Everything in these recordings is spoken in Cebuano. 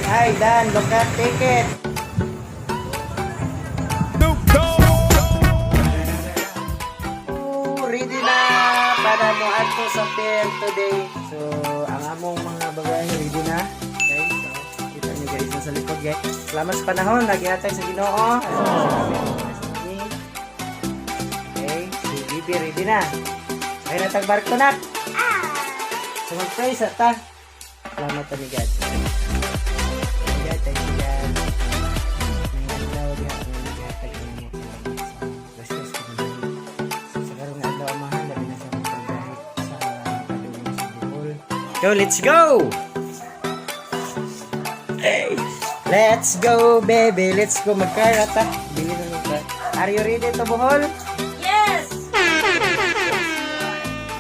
Ay, Dan, look at ticket. Oh, ready na para mo adto sa pier today. So, ang among mga bagahe ready na. Guys, so, kita niyo guys nasa likod, guys. Salamat sa panahon, nagihatag sa Ginoo. Okay, si Bibi ready na. Ay na tag barko na. So mag-pray sa ta. Salamat ta ni God. God, thank you, God. May adlaw diha nga nagihatag ang imo. Bless us kami. Sa karong adlaw, Amahan, labi na sa among pagbiyahe sa padulong sa Bohol. Go, let's go! Hey! Let's go, baby. Let's go. Magkarata. Bili na ng car. Are you ready to Bohol? Yes!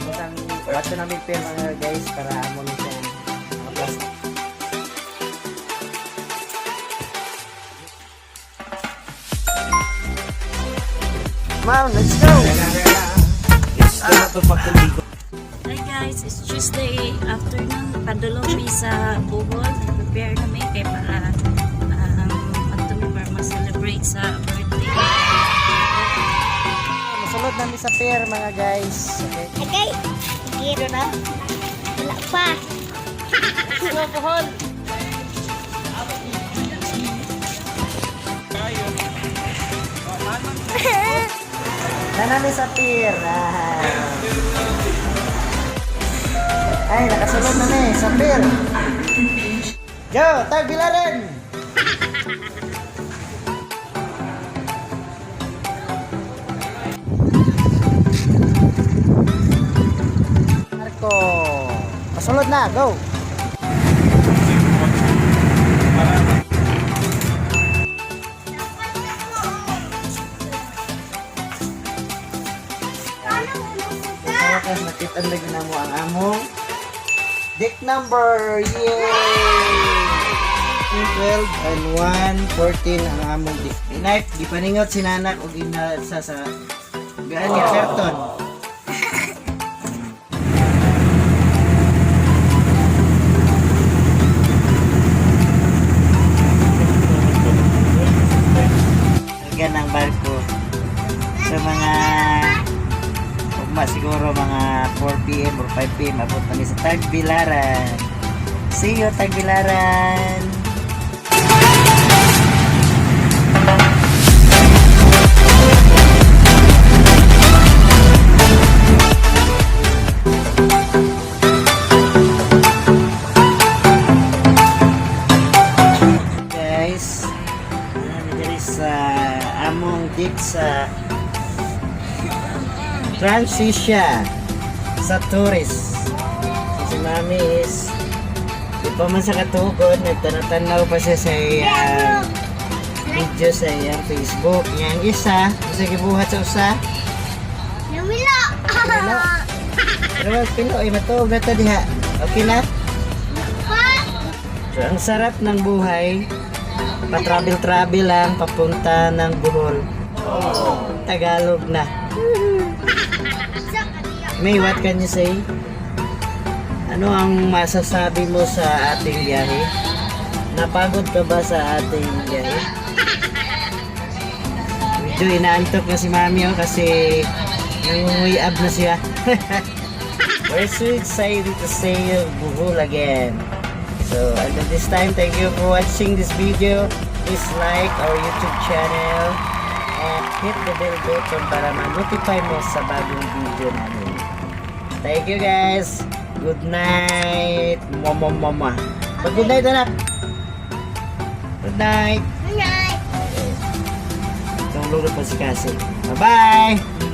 Abot ang wato namin pier, mga guys, para amo ni siya mga plastic. Ma'am, let's go! Hi guys, it's Tuesday afternoon. Padulong mi sa Bohol. Prepare na mi kay para adto mi para ma-celebrate sa birthday. Masulod namin sa pier, mga guys. Okay. Okay. Dito na. Wala pa. Let's go, Bohol! Na namin sa pier. Ah. Ay, nakasulod na mi sa pier. Go, Tagbilaran! Marco. Pasulod na, go! Sa wakas, nakita na gina mo ang among deck number! Yay! 12 and 1, 14 ang among deck. Inak, gipaningot si nanak og ina sa gaan nga karton. Gan ang barko. Sa mga ugma siguro mga 4 p.m. or 5 p.m. abot kami sa Tagbilaran. See you, Tagbilaran! Guys, nami diri sa among deck sa Transisia sa tourist. So, si Mami is di pa man sa katugod, nagtanaw-tanaw pa siya sa iyang video sa iyang Facebook. Yang isa, sa gibuhat sa usa. Namila. Wala. Pero pilo ay matuog na ta diha. Okay na? Pa. So, ang sarap ng buhay. Pa-travel-travel lang papunta ng Bohol. Tagalog na. May, what can you say? Ano ang masasabi mo sa ating biyahe? Napagod ka ba sa ating biyahe? Medyo inaantok na si Mami, oh, kasi nangunguyab na siya. We're so excited to see you Bohol again. So until this time, thank you for watching this video. Please like our YouTube channel and hit the bell button para ma-notify mo sa bagong video namin. Thank you, guys. Good night. Mama mama. Pag good night, anak. Good night. Good night. Tulog na pa si Kasi. Bye-bye!